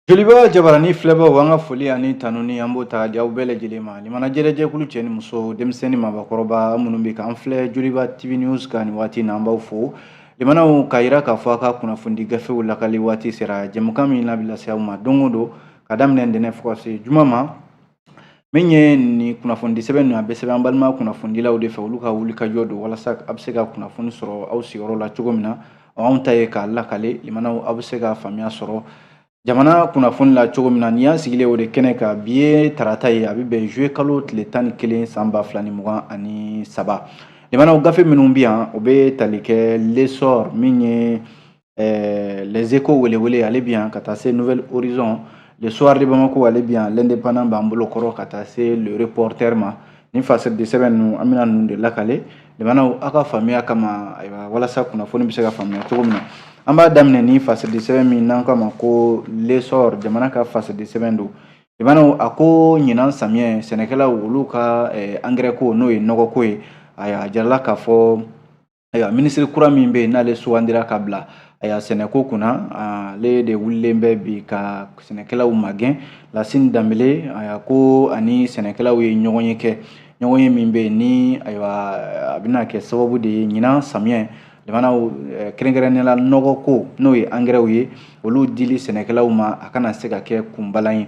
Joliba jabarani filɛbaw, an ka foli ani tanuni, an b'o ta di aw bɛɛ lajɛlen ma. Limana jɛrɛjɛkulu, cɛ ni muso, denmisɛnnin, mabakɔrɔba minnu bɛ k'an filɛ Joliba TV News kan nin waati na, an b'aw fo. Limanaw, k'a yira k'a fɔ a ka kunnafonidi gafew lakali waati sera. Jɛmukan min n'a bɛ lase aw ma don o don, ka daminɛ ntɛnɛn fo ka se juma ma, min ye nin kunnafonidi sɛbɛn ninnu, a bɛ sɛbɛn an balima kunnafonidilaw de fɛ. Olu ka wulikajɔ don walasa a bɛ se ka kunnafoni sɔrɔ aw sigiyɔrɔ la cogo min na. Anw ta ye k'a lakale. Limanaw, aw bɛ se ka faamuya sɔrɔ jamana kunnafoni la cogo min na. Nin y'an sigilen o de kɛnɛ kan. Bi ye tarata ye, a bɛ bɛn juillet kalo tile 11 san 2023. Limanaw, gafe minnu bɛ yan, o bɛ tali kɛ L'Essor, min ye Les Échos welewele, ale bɛ yan, ka taa se Nouvel Horizon, Le Soir de Bamako, ale bɛ yan, L'Indépendant b'an bolo kɔrɔ, ka taa se Le Reporter ma. Nin fasiridi sɛbɛn ninnu, an bɛna ninnu de lakale limanaw aw ka faamuya kama. Ayiwa, walasa kunnafoni bɛ se ka faamuya cogo min na, an b'a daminɛ ni fasiridi sɛbɛn min n'an k'a ma ko L'Essor, jamana ka fasiridi sɛbɛn don. Limanaw, a ko ɲinan samiyɛ, sɛnɛkɛlaw olu ka angɛrɛ ko, n'o ye nɔgɔko ye, ayiwa, a jirala k'a fɔ, ayiwa, minisiri kura min bɛ yen n'ale sugandira ka bila, ayiwa, sɛnɛko kunna, ale de wulilen bɛ bi ka sɛnɛkɛlaw magɛn. Lasine Danbele, ayiwa, ko ani sɛnɛkɛlaw ye ɲɔgɔn ye kɛ, ɲɔgɔn ye min bɛ yen ni, ayiwa, a bɛna kɛ sababu de ye ɲinan samiyɛ, limanaw, kɛrɛnkɛrɛnnenya la nɔgɔ ko, n'o ye angɛrɛw ye, olu dili sɛnɛkɛlaw ma, a kana se ka kɛ kunbalan ye.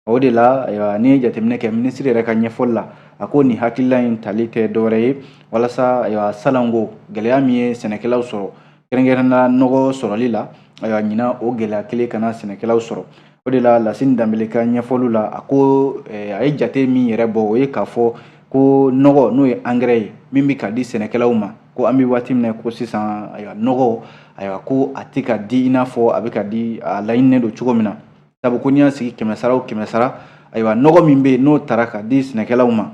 O de la, ayiwa, n'i ye jateminɛ kɛ minisiri yɛrɛ ka ɲɛfɔli la, a ko nin hakilila in tali tɛ dɔwɛrɛ ye walasa, ayiwa, salanko gɛlɛya min ye sɛnɛkɛlaw sɔrɔ, kɛrɛnkɛrɛnnenya la nɔgɔ sɔrɔli la, ayiwa, ɲinan o gɛlɛya kelen kana sɛnɛkɛlaw sɔrɔ. O de la, Lasine Danbele ka ɲɛfɔli la, a ko a ye jate min yɛrɛ bɔ, o ye k'a fɔ ko nɔgɔ, n'o ye angɛrɛ ye, min bɛ ka di sɛnɛkɛlaw ma, ko an bɛ waati min na ko sisan, ayiwa, nɔgɔ, ayiwa, ko a tɛ ka di i n'a fɔ a bɛ ka di a laɲininen don cogo min na. Sabu ko n'i y'a sigi kɛmɛ sara o kɛmɛ sara, ayiwa, nɔgɔ min bɛ yen n'o tara ka di sɛnɛkɛlaw ma,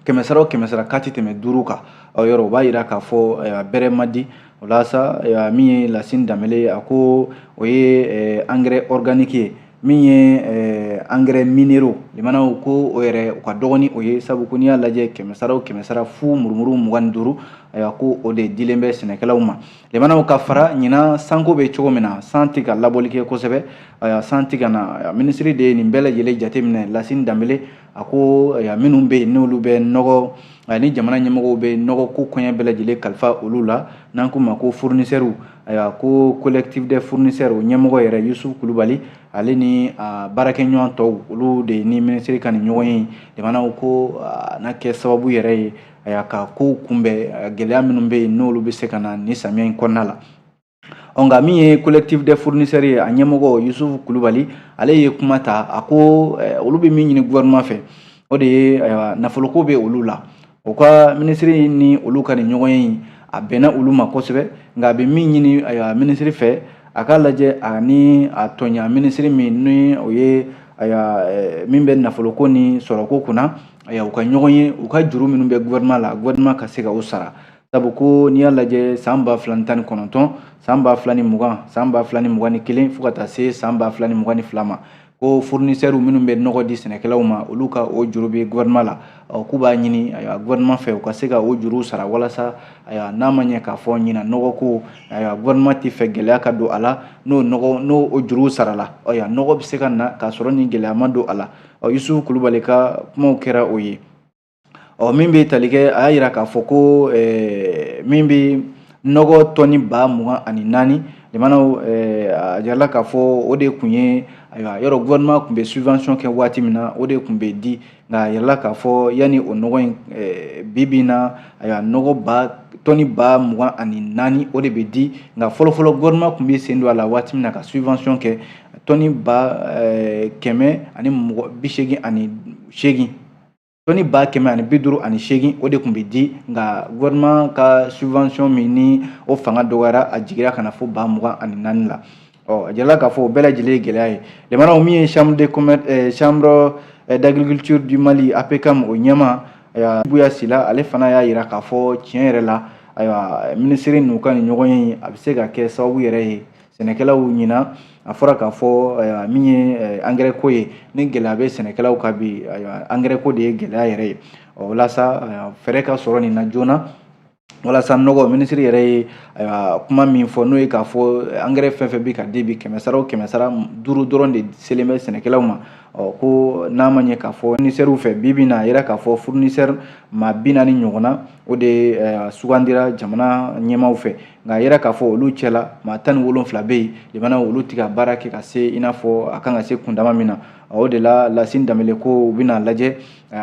kɛmɛ sara o kɛmɛ sara, k'a tɛ tɛmɛ 5 kan. Ɔ yɔrɔ o b'a yira k'a fɔ, ayiwa, bɛrɛ ma di. O la sa, ayiwa, min ye Lasine Danbele ye, a ko o ye engrais organique ye, min ye engrais minéraux, limanaw, ko o yɛrɛ o ka dɔgɔ ni o ye. Sabu ko n'i y'a lajɛ, kɛmɛ sara o kɛmɛ sara, fu murumuru 25, ayiwa, ko o de dilen bɛ sɛnɛkɛlaw ma. Limanaw, ka fara ɲinan sanko bɛ cogo min na, san tɛ ka labɔli kɛ kosɛbɛ, ayiwa, san tɛ ka na. Minisiri de ye nin bɛɛ lajɛlen jateminɛ. Lasine Danbele, a ko, ayiwa, minnu bɛ yen n'olu bɛ nɔgɔ, ni jamana ɲɛmɔgɔw bɛ nɔgɔ ko kɔɲɛ bɛɛ lajɛlen kalifa olu la, n'an k'u ma ko fournisseurs, ayiwa, ko Collectif des fournisseurs, o ɲɛmɔgɔ yɛrɛ Yusufu Kulubali, ale ni baarakɛɲɔgɔn tɔw, olu de ni minisiri ka nin ɲɔgɔn ye. Jamanaw ko n'a kɛ sababu yɛrɛ ye, ayiwa, ka kow kunbɛn, gɛlɛya minnu bɛ yen n'olu bɛ se ka na nin samiyɛ in kɔnɔna la. Ɔ nka min ye Collectif des fournisseurs ye, a ɲɛmɔgɔ Yusufu Kulubali, ale ye kuma ta. A ko olu bɛ min ɲini gouvernement fɛ, o de ye, ayiwa, nafoloko bɛ olu la. O ka minisiri ni olu ka nin ɲɔgɔn ye, a bɛnna olu ma kosɛbɛ. Nka a bɛ min ɲini, ayiwa, minisiri fɛ, a k'a lajɛ ani a tɔɲa minisiri min ni o ye, ayiwa, min bɛ nafoloko ni sɔrɔko kunna, ayiwa, u ka ɲɔgɔn ye, u ka juru minnu bɛ gouvernement la, gouvernement ka se ka o sara. Sabu ko n'i y'a lajɛ, san 2019, san 2020, san 2021, fo ka taa se san 2022 ma, ko fournisseurs minnu bɛ nɔgɔ di sɛnɛkɛlaw ma, olu ka o juru bɛ gouvernement la. Ɔ k'u b'a ɲini, ayiwa, gouvernement fɛ, u ka se ka o juru sara walasa, ayiwa, n'a ma ɲɛ k'a fɔ ɲinan nɔgɔ ko, ayiwa, gouvernement tɛ fɛ gɛlɛya ka don a la. N'o nɔgɔ, n'o o juru sarala, ayiwa, nɔgɔ bɛ se ka na k'a sɔrɔ ni gɛlɛya ma don a la. Ɔ Yusufu Kulubali ka kumaw kɛra o ye. Ɔ min bɛ tali kɛ, a y'a yira k'a fɔ ko min bɛ nɔgɔ tɔni 24,000, limanaw, a jirala k'a fɔ o de tun ye, ayiwa, yɔrɔ gouvernement tun bɛ subvention kɛ waati min na, o de tun bɛ di. Nka a yirala k'a fɔ yanni o nɔgɔ in, bi bi in na, ayiwa, nɔgɔ ba tɔni 24,000, o de bɛ di. Nka fɔlɔfɔlɔ, gouvernement tun bɛ sen don a la waati min na ka subvention kɛ, tɔni 188, tɔni 158, o de tun bɛ di. Nka gouvernement ka subvention min ni o fanga dɔgɔyara, a jiginra ka na fo 24,000 la. Ɔ a jirala k'a fɔ o bɛɛ lajɛlen ye gɛlɛya ye. Limanaw, min ye chambre de commerce, Chambre d'agriculture du Mali, APCAM, o ɲɛmaa Buya Sila, ale fana y'a yira k'a fɔ tiɲɛ yɛrɛ la, ayiwa, minisiri n'u ka nin ɲɔgɔn ye, a bɛ se ka kɛ sababu yɛrɛ ye sɛnɛkɛlaw ɲina. A fɔra k'a fɔ min ye angɛrɛ ko ye, ni gɛlɛya bɛ sɛnɛkɛlaw kan bi, ayiwa, angɛrɛ ko de ye gɛlɛya yɛrɛ ye. Ɔ o la sa, fɛɛrɛ ka sɔrɔ nin na joona. Walasa nɔgɔ, minisiri yɛrɛ ye kuma min fɔ, n'o ye k'a fɔ angɛrɛ fɛn fɛn bɛ ka di bi, 100 sara o 100 sara, 5 dɔrɔn de selen bɛ sɛnɛkɛlaw ma. Ɔ ko n'a ma ɲɛ k'a fɔ fournisseurs fɛ, bi bi in na, a yira k'a fɔ fournisseur maa 40 ɲɔgɔnna, o de sugandira jamana ɲɛmaaw fɛ. Nka a yira k'a fɔ olu cɛla maa 17 bɛ yen, limanaw, olu tɛ ka baara kɛ ka se i n'a fɔ a kan ka se kundama min na. O de la, Lasine Danbele ko u bɛna lajɛ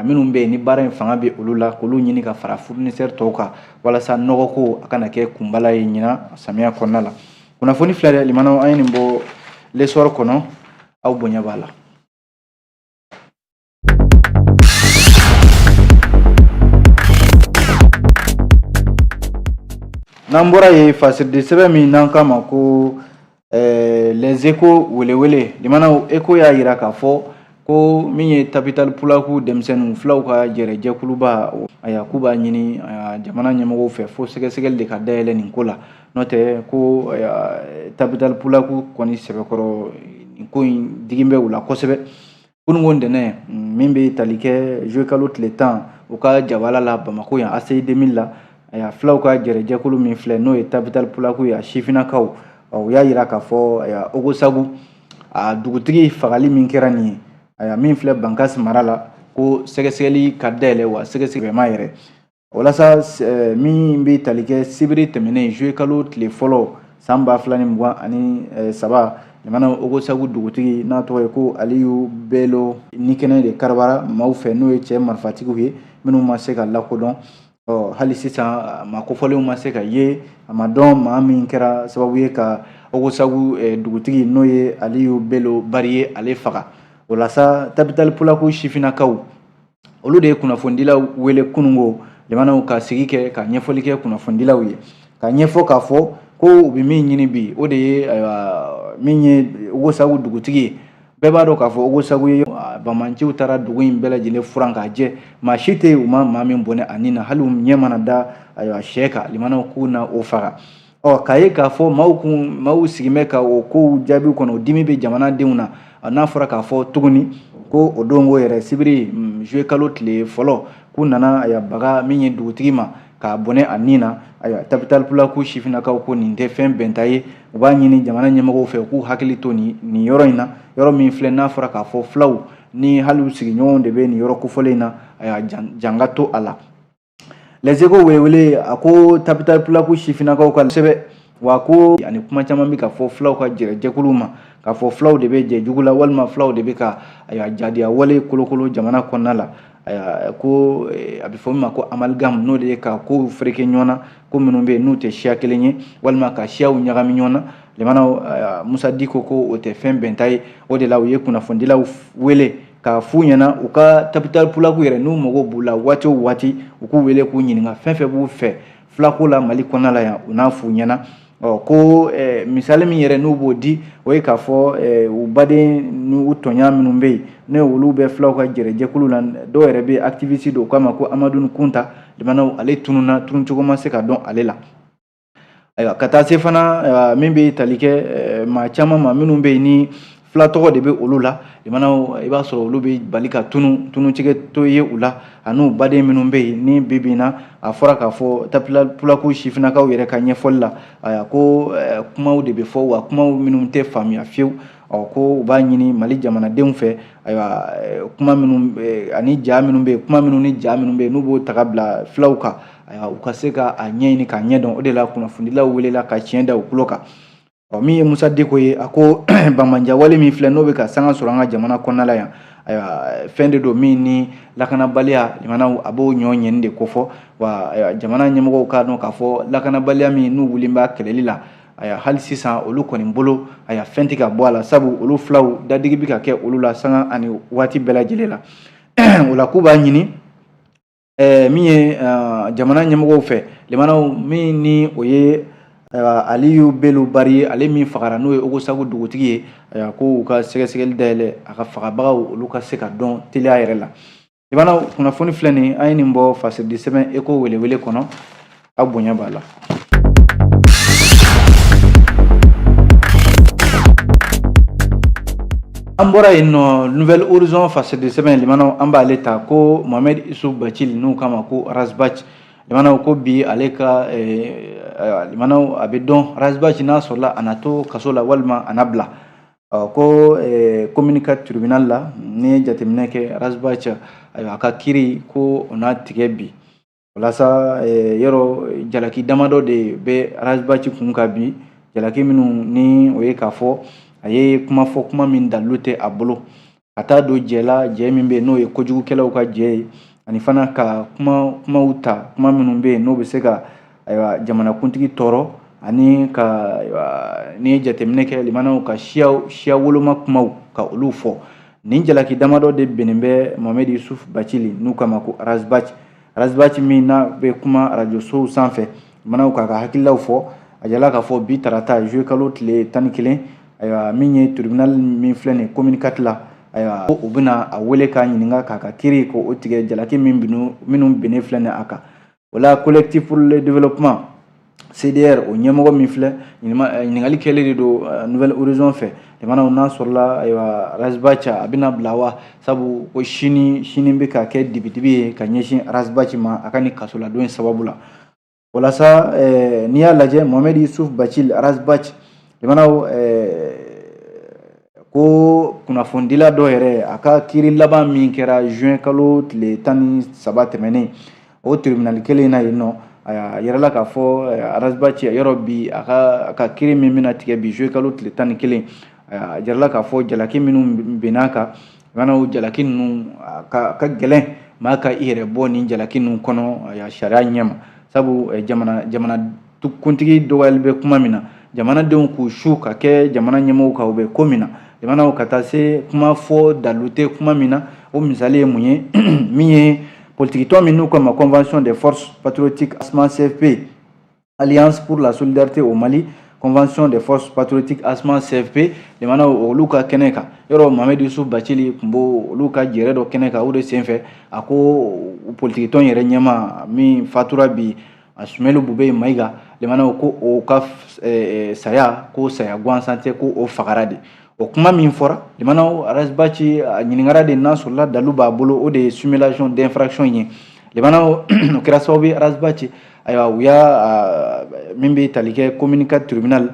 minnu bɛ yen ni baara in fanga bɛ olu la, k'olu ɲini ka fara fournisseur tɔw kan, walasa nɔgɔko a kana kɛ kunbala ye ɲinan samiya kɔnɔna la. Kunnafoni filɛ dɛ, limanaw, an ye nin bɔ L'Essor kɔnɔ, aw bonya b'a la. N'an bɔra yen, fasiridi sɛbɛn min n'an k'a ma ko Les Échos welewele, limanaw, Écho y'a yira k'a fɔ ko min ye Tabital Pulaku denmisɛnninw, fulaw ka jɛrɛjɛkuluba, ayiwa, k'u b'a ɲini jamana ɲɛmɔgɔw fɛ fo sɛgɛsɛgɛli de ka dayɛlɛ nin ko la. N'o tɛ ko Tabital Pulaku kɔni sɛbɛkɔrɔ nin ko in digi bɛ u la kosɛbɛ. Kununko ntɛnɛn min bɛ tali kɛ juillet kalo tile 10, u ka jabala la Bamakɔ yan, ACI 2000 la, ayiwa, fulaw ka jɛrɛjɛkulu min filɛ, n'o ye Tabital Pulaku ye, a sifinnakaw, u y'a yira k'a fɔ, ayiwa, Ogosagu a dugutigi fagali min kɛra nin ye, ayiwa, min filɛ Bankasi mara la, ko sɛgɛsɛgɛli ka dayɛlɛ, wa sɛgɛsɛgɛma yɛrɛ walasa min bɛ tali kɛ sibiri tɛmɛnen juillet kalo tile fɔlɔ san 2023, jamana Ogosagu dugutigi n'a tɔgɔ ye ko Aliyu Belo ni kɛnɛ de karabara maaw fɛ, n'o ye cɛ marifatigiw ye minnu ma se ka lakodɔn. Ɔ hali sisan maa kofɔlenw ma se ka ye, a ma dɔn maa min kɛra sababu ye ka Ogosagu dugutigi, n'o ye Aliyu Belo Bari ye, ale faga. O la sa, Tabital Pulaku sifinnakaw, olu de ye kunnafonidilaw wele kununko, jamanaw, ka sigi kɛ ka ɲɛfɔli kɛ kunnafonidilaw ye, ka ɲɛfɔ k'a fɔ ko u bɛ min ɲini bi, o de ye, ayiwa, min ye Ogosagu dugutigi ye. Bɛɛ b'a dɔn k'a fɔ Ogosagu ye banbaanciw taara dugu in bɛɛ lajɛlen furan k'a jɛ, maa si tɛ yen u ma maa min bɔnɛ a ni na, hali u ɲɛ mana da, ayiwa, sɛ kan, limanaw, k'u na o faga. Ɔ k'a ye k'a fɔ maaw kun maaw sigilen bɛ ka o kow jaabi kɔnɔ, o dimi bɛ jamanadenw na. N'a fɔra k'a fɔ tuguni ko o don ko yɛrɛ, sibiri juillet kalo tile fɔlɔ, k'u nana, ayiwa, baga min ye dugutigi ma k'a bɔnɛ a ni na, ayiwa, Tabital Pulaku sifinnakaw ko nin tɛ fɛn bɛnta ye. U b'a ɲini jamana ɲɛmɔgɔw fɛ k'u hakili to nin yɔrɔ in na, yɔrɔ min filɛ n'a fɔra k'a fɔ fulaw ni hali u sigiɲɔgɔnw de bɛ nin yɔrɔ kofɔlen in na, ayiwa, janga to a la. Les Échos welewele a ko Tabital Pulaku sifinnakaw ka sɛbɛ wa ko ani kuma caman bɛ ka fɔ fulaw ka jɛrɛjɛkuluw ma, k'a fɔ fulaw de bɛ jɛ jugu la, walima fulaw de bɛ ka, ayiwa, jadiya wale kolokolo jamana kɔnɔna la. Ayiwa, ko a bɛ fɔ min ma ko amalgame, n'o de ye ka kow fereke ɲɔgɔn na, ko minnu bɛ yen n'u tɛ siya kelen ye, walima ka siyaw ɲagami ɲɔgɔn na. Limanaw, Musa Diko ko o tɛ fɛn bɛnta ye. O de la u ye kunnafonidilaw wele k'a f'u ɲɛna u ka Tabital Pulaku yɛrɛ, n'u mago b'u la waati o waati, u k'u wele k'u ɲininka fɛn fɛn b'u fɛ fulako la Mali kɔnɔna la yan, u n'a f'u ɲɛna. Ɔ ko misali min yɛrɛ n'u b'o di, o ye k'a fɔ u baden n'u tɔɲa minnu bɛ yen, n'o olu bɛ fulaw ka jɛrɛjɛkulu la, dɔw yɛrɛ bɛ activiste don, u k'a ma ko Amadu Kunta, limanaw, ale tununna, tununcogo ma se ka dɔn ale la. Ayiwa, ka taa se fana min bɛ tali kɛ maa caman ma minnu bɛ yen ni fula tɔgɔ de bɛ olu la, limanaw, i b'a sɔrɔ olu bɛ bali ka tunu, tunutigɛ to ye u la, an'u baden minnu bɛ yen ni bi bi in na a fɔra k'a fɔ Tabital Pulaku sifinnakaw yɛrɛ ka ɲɛfɔli la, ayiwa, ko kumaw de bɛ fɔ, wa kumaw minnu tɛ faamuya fiyewu. Ɔ ko u b'a ɲini Mali jamanadenw fɛ, ayiwa, kuma minnu ani ja minnu bɛ yen, kuma minnu ni ja minnu bɛ yen n'u b'o ta ka bila fulaw kan, ayiwa, u ka se ka a ɲɛɲini k'a ɲɛdɔn. O de la kunnafonidilaw welela ka tiɲɛ da u tulo kan. Ɔ min ye Musa Diko ye, a ko banbanjawale min filɛ n'o bɛ ka sanga sɔrɔ an ka jamana kɔnɔna la yan, ayiwa, fɛn de don min ni lakanabaliya, limanaw, a b'o ɲɔ ɲɛni de kofɔ. Wa jamana ɲɛmɔgɔw k'a dɔn k'a fɔ lakanabaliya min n'u wulilen b'a kɛlɛli la, ayiwa, hali sisan olu kɔni bolo, ayiwa, fɛn tɛ ka bɔ a la, sabu olu fulaw dadigi bɛ ka kɛ olu la sanga ani waati bɛɛ lajɛlen la. O la k'u b'a ɲini min ye jamana ɲɛmɔgɔw fɛ, limanaw, min ni o ye Aliyu Belo Bari ye, ale min fagara, n'o ye Ogosagu dugutigi ye, ayiwa, ko u ka sɛgɛsɛgɛli dayɛlɛ, a ka fagabagaw olu ka se ka dɔn teliya yɛrɛ la. Limanaw, kunnafoni filɛ nin, an ye nin bɔ fasiridi sɛbɛn Eko welewele kɔnɔ, aw bonya b'a la. An bɔra yen nɔ, Nouvel Horizon fasiridi sɛbɛn, limanaw, an b'ale ta ko Mohamed Isuf Bacili, n'u k'a ma ko Ras Bath. Limanaw ko bi ale ka limanaw a bɛ dɔn Ras Bath n'a sɔrɔla a na to kaso la walima a na bila. Ko commune 4 tribunal la, n'i ye jateminɛ kɛ Ras Bath, ayiwa, a ka kiri ko o na tigɛ bi. Walasa yɔrɔ jalaki damadɔ de bɛ Ras Bath kun kan bi, jalaki minnu ni o ye k'a fɔ a ye kuma fɔ, kuma min dalilu tɛ a bolo, ka taa don jɛ la, jɛ min bɛ yen n'o ye kojugukɛlaw ka jɛ ye, ani fana ka kumaw ta, kuma minnu bɛ yen n'o bɛ se ka, ayiwa, jamanakuntigi tɔɔrɔ, ani ka, ayiwa, n'i ye jateminɛ kɛ, limanaw, ka siya woloma kumaw ka olu fɔ. Nin jalaki damadɔ de binnen bɛ Mohamed Youssouf Bathily, n'u k'a ma ko Ras Bath. Ras Bath min n'a bɛ kuma arajosow sanfɛ, limanaw, k'a ka hakililaw fɔ. A jala k'a fɔ bi tarata juillet kalo tile 11, ayiwa, min ye tribunal min filɛ nin commune 4 la, ayiwa, ko u bɛna a wele k'a ɲininka k'a ka kiri ko o tigɛ, jalaki minnu binnen filɛ nin a kan. O la, Collectif pour le développement, CDR, o ɲɛmɔgɔ min filɛ, ɲininkali kɛlen de don Nouvel Horizon fɛ, limanaw, n'a sɔrɔla, ayiwa, Ras Bath a bɛna bila wa, sabu ko sini sini bɛ ka kɛ dibidibi ye ka ɲɛsin Ras Bath ma a ka nin kasoladon sababu la. Walasa n'i y'a lajɛ, Mohamed Youssouf Bathily, Ras Bath, limanaw, ko kunnafonidila dɔ yɛrɛ, a ka kiri laban min kɛra juin kalo tile 13 tɛmɛnen, o tribunal kelen na yen nɔ, a yɛrɛla k'a fɔ Ras Bath yɔrɔ bi a ka kiri min bɛna tigɛ bi juillet kalo tile 11, a yɛrɛla k'a fɔ jalaki minnu bɛn'a kan, limanaw, jalaki ninnu ka gɛlɛn maa ka i yɛrɛ bɔ nin jalaki ninnu kɔnɔ sariya ɲɛma, sabu jamana kuntigi dɔgɔyali bɛ kuma min na, jamanadenw k'u su ka kɛ jamana ɲɛmɔgɔw kan, u bɛ ko min na, limanaw, ka taa se kuma fɔ dalu tɛ kuma min na. O misali ye mun ye? Min ye politikitɔn min n'u k'a ma Convention des forces patriotiques ASMA CFP, Alliance pour la solidarité au Mali, Convention des forces patriotiques ASMA CFP, limanaw, olu ka kɛnɛ kan yɔrɔ, Mohamed Youssouf Bathily tun b'o olu ka jɛrɛ dɔ kɛnɛ kan. O de senfɛ, a ko politikitɔn yɛrɛ ɲɛmaa min fatura bi, Soumeylou Boubèye Maïga, limanaw, ko o ka saya, ko saya gansan tɛ, ko o fagara de. O kuma min fɔra, limanaw, Ras Bath a ɲininkara de n'a sɔrɔla dalu b'a bolo. O de ye simulation d'infraction ye. Limanaw, o kɛra sababu ye Ras Bath, ayiwa, u y'a min bɛ tali kɛ commune 4 tribunal,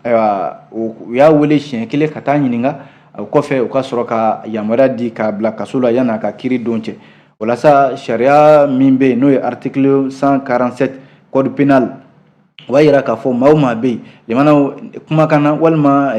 ayiwa, u y'a wele siɲɛ kelen ka taa ɲininka. O kɔfɛ, u ka sɔrɔ ka yamaruya di k'a bila kaso la yan'a ka kiiri don cɛ. Walasa sariya min bɛ yen n'o ye article 147 code pénal, o b'a yira k'a fɔ maa o maa bɛ yen, limanaw, kumakan na walima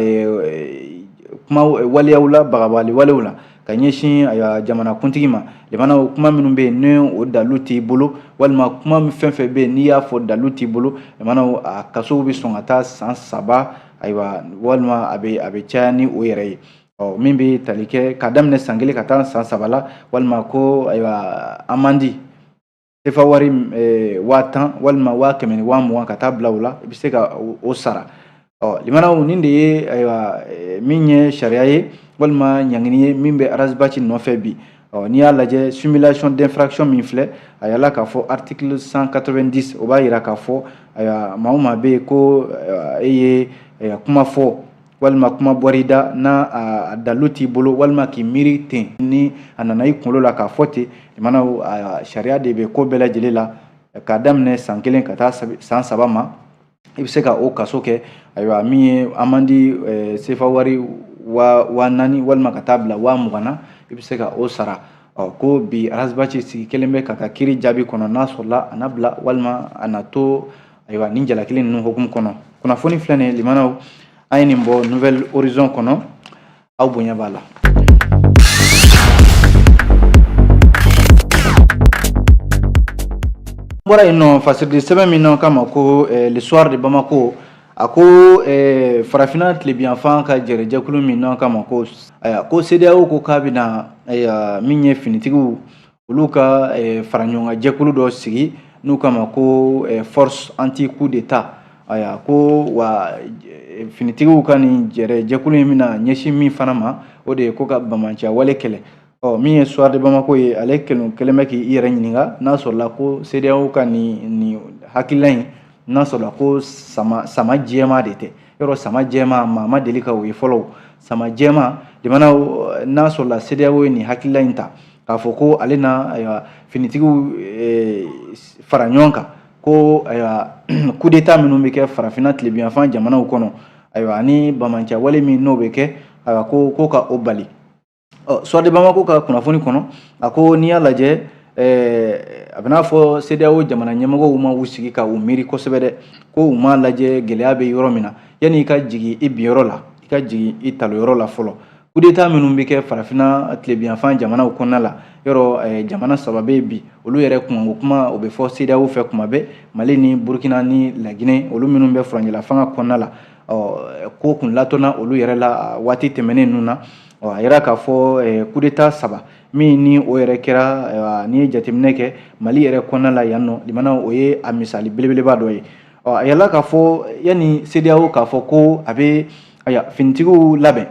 kuma waleyaw la, bagabagali walew la ka ɲɛsin, ayiwa, jamanakuntigi ma, limanaw, kuma minnu bɛ yen ni o dalu t'i bolo, walima kuma fɛn fɛn bɛ yen n'i y'a fɔ dalu t'i bolo, limanaw, a kasow bɛ sɔn ka taa san 3, ayiwa, walima a bɛ caya ni o yɛrɛ ye. Ɔ min bɛ tali kɛ ka daminɛ san 1 ka taa san 3 la, walima ko, ayiwa, amende sefa wari 10 000 walima 100 000 ni 20 000 ka taa bila o la, i bɛ se ka o sara. Ɔ limanaw, nin de ye, ayiwa, min ye sariya ye walima ɲangini ye min bɛ Ras Bath nɔfɛ bi. Ɔ n'i y'a lajɛ, simulation d'infraction min filɛ, a yala k'a fɔ article 190, o b'a yira k'a fɔ, ayiwa, maa o maa bɛ yen ko e ye kuma fɔ walima kuma bɔra i da n'a a dalu t'i bolo, walima k'i miiri ten ni a nana i kunkolo la k'a fɔ ten, limanaw, sariya de bɛ ko bɛɛ lajɛlen la, k'a daminɛ san 1 ka taa san 3 ma, i bɛ se ka o kaso kɛ, ayiwa, min ye amende sefa wari 4000 walima ka taa bila 20 000 na, i bɛ se ka o sara. Ɔ ko bi Ras Bath sigi kelen bɛ k'a ka kiiri jaabi kɔnɔ, n'a sɔrɔla a na bila walima a na to, ayiwa, nin jalakili ninnu hukumu kɔnɔ. Kunnafoni filɛ nin ye, limanaw, an ye nin bɔ Nouvel Horizon kɔnɔ, aw bonya b'a la. Bɔra yen nɔ, fasirili sɛbɛn min nɔ kama ko Le Soir de Bamako, a ko farafinna tilebinyanfan ka jɛrɛjɛkulu min nɔ kama ko, ayiwa, ko CEDEAO ko k'a bɛna, ayiwa, min ye finitigiw olu ka fara ɲɔgɔn kan jɛkulu dɔ sigi n'u kama ko force anti coup d'état. Ayiwa, ko wa finitigiw ka nin jɛrɛjɛkulu in bɛna ɲɛsin min fana ma, o de ye ko ka bamanciya wale kɛlɛ. Ɔ min ye Soir de Bamako ye, ale kelen kelen bɛ k'i yɛrɛ ɲininka n'a sɔrɔla ko CEDEAO ka nin hakilina in, n'a sɔrɔla ko sama jɛma de tɛ. Yɔrɔ sama jɛma, maa ma deli ka o ye fɔlɔ, sama jɛma. Jamanaw, n'a sɔrɔla CEDEAO ye nin hakilina in ta, k'a fɔ ko ale na ayiwa finitigiw fara ɲɔgɔn kan ko ayiwa coup d'état minnu bɛ kɛ farafinna tilebinyanfan jamanaw kɔnɔ, ayiwa ani banbaanciya wale min n'o bɛ kɛ, ayiwa ko ka o bali. Ɔ Soir de Bamako ka kunnafoni kɔnɔ, a ko n'i y'a lajɛ, a bɛ n'a fɔ CEDEAO jamana ɲɛmɔgɔw ma u sigi ka u miiri kosɛbɛ dɛ, ko u m'a lajɛ gɛlɛya bɛ yɔrɔ min na. Yanni i ka jigin i binyɔrɔ la, i ka jigin i talonyɔrɔ la fɔlɔ. Coup d'état minnu bɛ kɛ farafinna tilebinyanfan jamanaw kɔnɔna la, yɔrɔ jamana saba bɛ yen bi, olu yɛrɛ kunkanko kuma o bɛ fɔ CEDEAO fɛ kuma bɛɛ, Mali ni Burukina ni Laginɛ, olu minnu bɛ furancɛla fanga kɔnɔna la. Ɔ ko kun latɔnna olu yɛrɛ la waati tɛmɛnen ninnu na. Ɔ a yira k'a fɔ coup d'état saba min ni o yɛrɛ kɛra, n'i ye jateminɛ kɛ Mali yɛrɛ kɔnɔna la yan nɔ, limanaw, o ye a misali belebeleba dɔ ye. Ɔ a yirala k'a fɔ yanni CEDEAO k'a fɔ ko a bɛ ayiwa finitigiw labɛn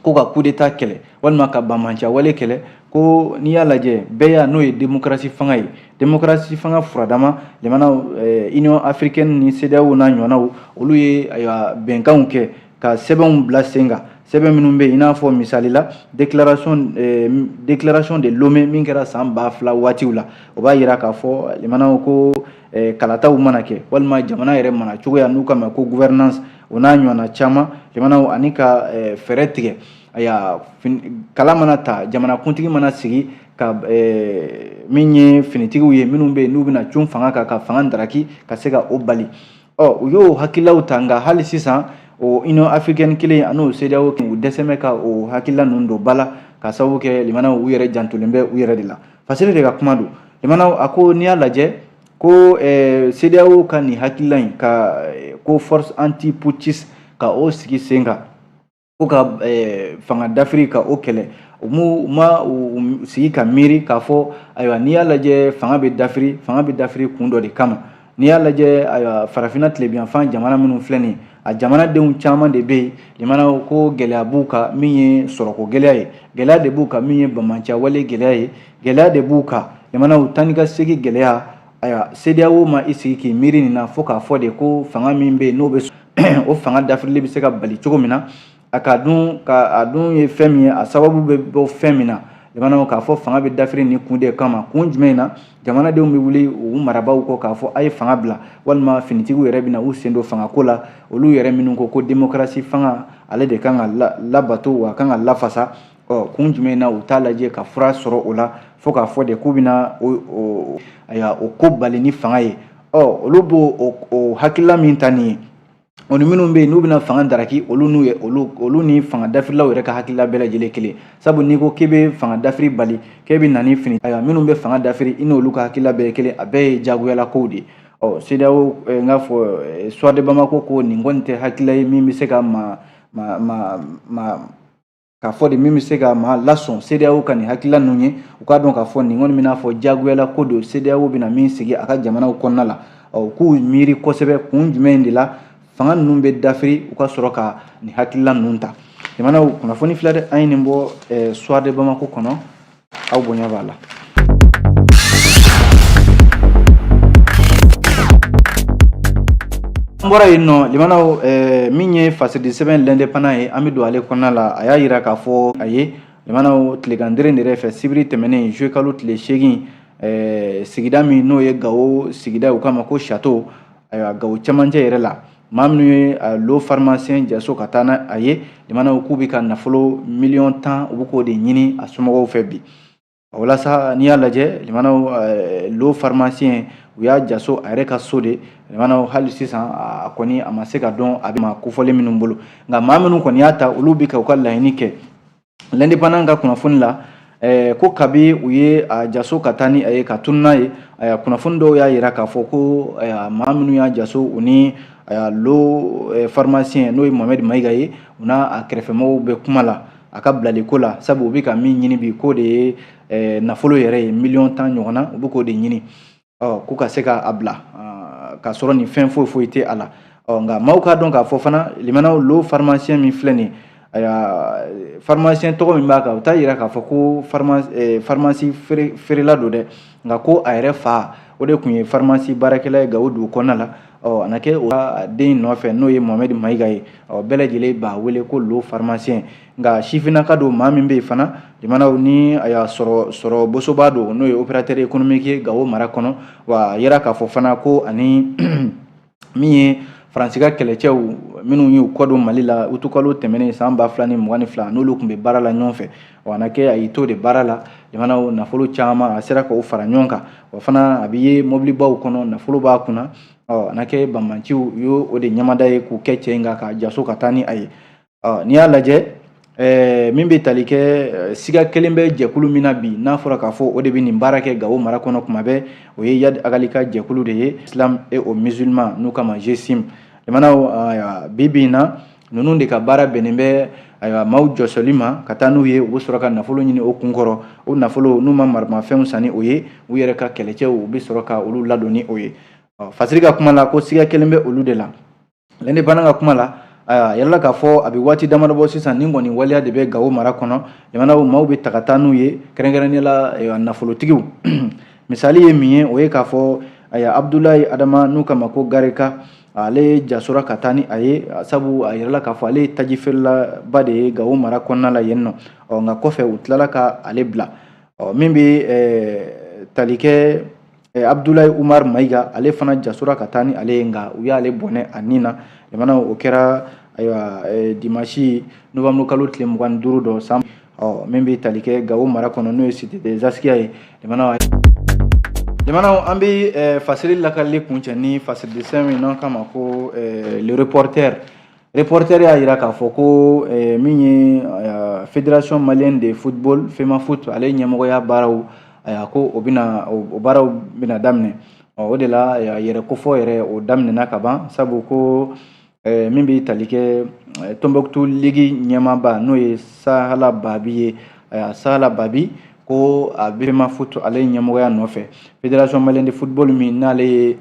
ko ka coup d'état kɛlɛ walima ka banbaanciya wale kɛlɛ, ko n'i y'a lajɛ bɛɛ y'a n'o ye démocratie fanga ye, démocratie fanga furadama jamanaw, Union africaine ni CEDEAO n'a ɲɔgɔnnaw, olu ye ayiwa bɛnkanw kɛ ka sɛbɛnw bila sen kan, sɛbɛn minnu bɛ yen, i n'a fɔ misali la déclaration de Lomé min kɛra san 2000 waatiw la. O b'a yira k'a fɔ limanaw ko kalataw mana kɛ walima jamana yɛrɛ mara cogoya n'u k'a ma ko gouvernance, o n'a ɲɔgɔnna caman, limanaw, ani ka fɛɛrɛ tigɛ, ayiwa kala mana ta, jamanakuntigi mana sigi ka min ye finitigiw ye minnu bɛ yen n'u bɛna cun fanga kan ka fanga daraki ka se ka o bali. Ɔ u y'o hakililaw ta, nka hali sisan o Union africaine kelen an'o CEDEAO u dɛsɛ bɛ ka o hakilila ninnu don ba la, ka sababu kɛ limanaw u yɛrɛ jantolen bɛ u yɛrɛ de la. Fasiri de ka kuma don, limanaw, a ko n'i y'a lajɛ ko CEDEAO ka nin hakilila in ka ko force anti putschiste ka o sigi sen kan ko ka fanga dafiri ka o kɛlɛ, u ma u sigi ka miiri k'a fɔ ayiwa n'i y'a lajɛ fanga bɛ dafiri, fanga bɛ dafiri kun dɔ de kama. N'i y'a lajɛ, ayiwa farafinna tilebinyanfan jamana minnu filɛ nin ye, a jamanadenw caman de bɛ yen, limanaw, ko gɛlɛya b'u kan min ye sɔrɔko gɛlɛya ye, gɛlɛya de b'u kan min ye banbaanciya wale gɛlɛya ye, gɛlɛya de b'u kan, limanaw, taa ni ka segin gɛlɛya. Ayiwa CEDEAO ma i sigi k'i miiri nin na fo k'a fɔ de ko fanga min bɛ yen n'o bɛ o fanga dafirili bɛ se ka bali cogo min na. A ka dun ka a dun ye fɛn min ye, a sababu bɛ bɔ fɛn min na, limanaw, k'a fɔ fanga bɛ dafiri nin kun de kama. Kun jumɛn na jamanadenw bɛ wuli u marabaaw kɔ k'a fɔ a ye fanga bila, walima finitigiw yɛrɛ bɛna u sen don fangako la, olu yɛrɛ minnu ko ko démocratie fanga ale de kan ka labato wa a kan ka lafasa? Ɔ kun jumɛn na u t'a lajɛ ka fura sɔrɔ o la fo k'a fɔ de k'u bɛna o ayiwa o ko bali ni fanga ye? Ɔ olu b'o o hakilila min ta nin ye, o ni minnu bɛ yen n'u bɛna fanga daraki, olu n'u ye olu ni fanga dafirilaw yɛrɛ ka hakilila bɛɛ lajɛlen kelen. Sabu n'i ko k'i bɛ fanga dafiri bali, k'e bɛ na ni fini, ayiwa minnu bɛ fanga dafiri, i n'olu ka hakilila bɛɛ ye kelen, a bɛɛ ye jagoyala kow de ye. Ɔ CEDEAO n k'a fɔ Soir de Bamako ko nin kɔni tɛ hakilila ye min bɛ se ka ma ma ma ma k'a fɔ de min bɛ se ka maa lasɔn CEDEAO ka nin hakilila ninnu ye. U k'a dɔn k'a fɔ nin kɔni bɛna fɔ jagoyala ko don CEDEAO bɛna min sigi a ka jamanaw kɔnɔna la. Ɔ k'u miiri kosɛbɛ kun jumɛn de la fanga ninnu bɛ dafiri, u ka sɔrɔ ka nin hakilila ninnu ta. Jamanaw kunnafoni filɛ dɛ, an ye nin bɔ Soir de Bamako kɔnɔ, aw bonya b'a la. An bɔra yen nɔ, limanaw, min ye fasidi sɛbɛn L'Indépendant ye, an bɛ don ale kɔnɔna la. A y'a yira k'a fɔ a ye, limanaw, tileganderen yɛrɛ fɛ sibiri tɛmɛnen juillet kalo tile 8, sigida min n'o ye Gawo sigida ye, u k'a ma ko Château, ayiwa Gawo cɛmancɛ yɛrɛ la, maa minnu ye le pharmacien jaso ka taa n'a a ye, limanaw, k'u bɛ ka nafolo miliyɔn 10, u bɛ k'o de ɲini a somɔgɔw fɛ bi. Walasa n'i y'a lajɛ, limanaw, le pharmacien u y'a jaso a yɛrɛ ka so de, limanaw, hali sisan a kɔni a ma se ka dɔn a bɛ maa kofɔlen minnu bolo, nka maa minnu kɔni y'a ta, olu bɛ ka u ka laɲini kɛ. L'Indépendant ka kunnafoni la, ko kabi u ye a jaso ka taa ni a ye ka tunu n'a ye, kunnafoni dɔw y'a yira k'a fɔ ko maa minnu y'a jaso, u ni le pharmacien n'o ye Mohamed Mayiga ye, u n'a a kɛrɛfɛmɔgɔw bɛ kuma la a ka bilaliko la, sabu u bɛ ka min ɲini bi k'o de ye nafolo yɛrɛ ye, miliyɔn 10 ɲɔgɔn na, u bɛ k'o de ɲini ɔ k'u ka se k'a bila k'a sɔrɔ nin fɛn foyi foyi tɛ a la. Ɔ nka maaw k'a dɔn k'a fɔ fana, limanaw, le pharmacien min filɛ nin ye, ayiwa pharmacien tɔgɔ min b'a kan, o t'a yira k'a fɔ ko pharmacie feerela don dɛ, nka ko a yɛrɛ fa o de tun ye pharmacie baarakɛla ye Gawo dugu kɔnɔna la. Ɔ a na kɛ o den nɔfɛ, n'o ye Mohamed Mayiga ye. Ɔ bɛɛ lajɛlen b'a wele ko le pharmacien. Nka sifinnaka don, maa min bɛ yen fana, limanaw, ni a y'a sɔrɔ bosoba don, n'o ye opérateur économique ye Gawo mara kɔnɔ. Wa a yira k'a fɔ fana ko ani min ye Faransi ka kɛlɛcɛw minnu y'u kɔ don Mali la utukalo tɛmɛnen san 2022, n'olu tun bɛ baara la ɲɔgɔn fɛ. Wa a na kɛ a y'i to de baara la, limanaw, nafolo caman a sera k'o fara ɲɔgɔn kan. Wa fana a bɛ ye mɔbilibaw kɔnɔ, nafolo b'a kunna. Ɔ a na kɛ banbanciw y'o o de ɲamada ye k'u kɛ cɛ in kan ka jaso ka taa ni a ye. Ɔ n'i y'a lajɛ, min bɛ tali kɛ siga kelen bɛ jɛkulu min na bi, n'a fɔra k'a fɔ o de bɛ nin baara kɛ Gawo mara kɔnɔ kuma bɛɛ, o ye Iyad Ag Ghali ka jɛkulu de ye, Islam et aux musulmans, n'u kama GSIM. Limanaw, bi bi in na, ninnu de ka baara bɛnnen bɛ, ayiwa, maaw jɔsɔli ma ka taa n'u ye. U bɛ sɔrɔ ka nafolo ɲini o kunkɔrɔ. O nafolo, n'u ma maramafɛnw san ni o ye, u yɛrɛ ka kɛlɛcɛw, u bɛ sɔrɔ ka olu ladon ni o ye. Fasiri ka kuma la, ko siga kelen bɛ olu de la. L'Indépendant ka kuma la, a yɛrɛla k'a fɔ a bɛ waati damadɔ bɔ sisan, nin kɔni waleya de bɛ Gawo mara kɔnɔ. Jamanaw maaw bɛ ta ka taa n'u ye, kɛrɛnkɛrɛnnenya la nafolotigiw. Misali ye min ye, o ye k'a fɔ, ayiwa, Abudulayi Adama, n'u kama ko Garika, ale jasora ka taa ni a ye, sabu a yɛrɛla k'a fɔ ale ye taji feerelaba de ye Gawo mara kɔnɔna la yen nɔ. Ɔ nka kɔfɛ u tilala ka ale bila. Ɔ min bɛ tali kɛ Abudulayi Umar Mayiga, ale fana jasora ka taa ni ale ye, nka u y'ale bɔnɛ a nin na. Jamana o kɛra, ayiwa, dimanche novembre kalo tile 25 dɔ san. Ɔ min bɛ tali kɛ Gawo mara kɔnɔ, n'o ye Cité des Askias ye. Jamanaw, an bɛ fasiri lakalili kuncɛ ni fasiri min n'an kama ko Le Reporter. Reporter y'a jira k'a fɔ ko min ye Fédération malienne de football, FEMAFOOT, ale ɲɛmɔgɔya baaraw, ayiwa, ko o bɛna, o baaraw bɛna daminɛ. Ɔ o de la yɛrɛ kofɔ yɛrɛ, o daminɛna ka ban, sabu ko min bɛ tali kɛ Tombouctou Ligue ɲɛmaaba, n'o ye Sahala Babi ye, ayiwa, Sahala Babi ko a bɛ FEMAFOOT ale ɲɛmɔgɔya nɔfɛ. Fédération malienne de football min n'ale ye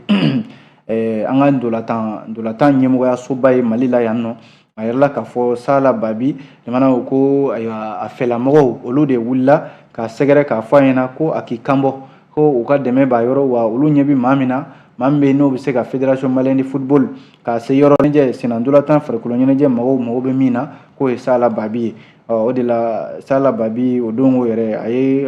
an ka ndolantan ɲɛmɔgɔyasoba ye Mali la yan nɔ, a yɛrɛla k'a fɔ Sahala Babi, jamanaw, ko ayiwa, a fɛlamɔgɔw, olu de wulila k'a sɛgɛrɛ k'a fɔ a ɲɛna ko a k'i kanbɔ, ko u ka dɛmɛ b'a yɔrɔ, wa olu ɲɛ bɛ maa min na, maa min bɛ yen n'o bɛ se ka Fédération malienne de football k'a se yɔrɔ ɲɛnajɛ senna ndolantan farikolo ɲɛnajɛ mɔgɔw mago bɛ min na, k'o ye Sahala Babi ye. Ɔ o de la Sahala Babi, o don o yɛrɛ, a ye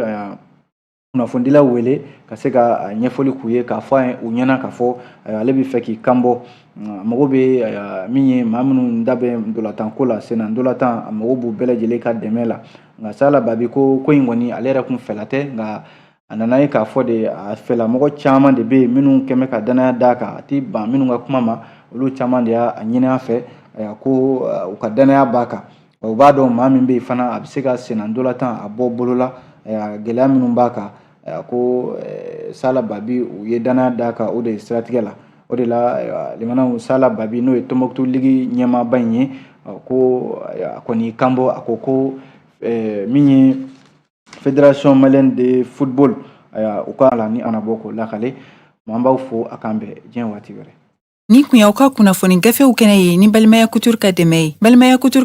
kunnafonidilaw wele ka se ka ɲɛfɔli k'u ye, k'a fɔ u ɲɛna k'a fɔ ale bɛ fɛ k'i kanbɔ, a mago bɛ min ye, maa minnu da bɛ ndolantan ko la, senna ndolantan, a mago b'u bɛɛ lajɛlen ka dɛmɛ la. Nka Sahala Babi ko ko in kɔni, ale yɛrɛ kun fɛla tɛ, nka a nana ye k'a fɔ de a fɛlamɔgɔ caman de bɛ yen minnu kɛn bɛ ka danaya d'a kan, a ti ban minnu ka kuma ma, olu caman de y'a ɲini a fɛ ko u ka danaya b'a kan, u b'a dɔn maa min bɛ yen fana, a bɛ se ka senna ndolantan a bɔ bolo la, gɛlɛya minnu b'a kan. Ko Sahala Babi, u ye danaya d'a kan o de siratigɛ la. O de la, limanaw, Sahala Babi, n'o ye Tombouctou Ligue ɲɛmaaba in ye, ko a kɔni kanbɔ, a ko ko min ye Fédération malienne de football, u ka la ni ana bɔ k'o lakale. An b'aw fo, a k'an bɛn diɲɛ waati wɛrɛ. Nin kun y'aw ka kunnafoni gafew kɛnɛ ye ni Balimaya Couture ka dɛmɛ ye. Balimaya Couture ka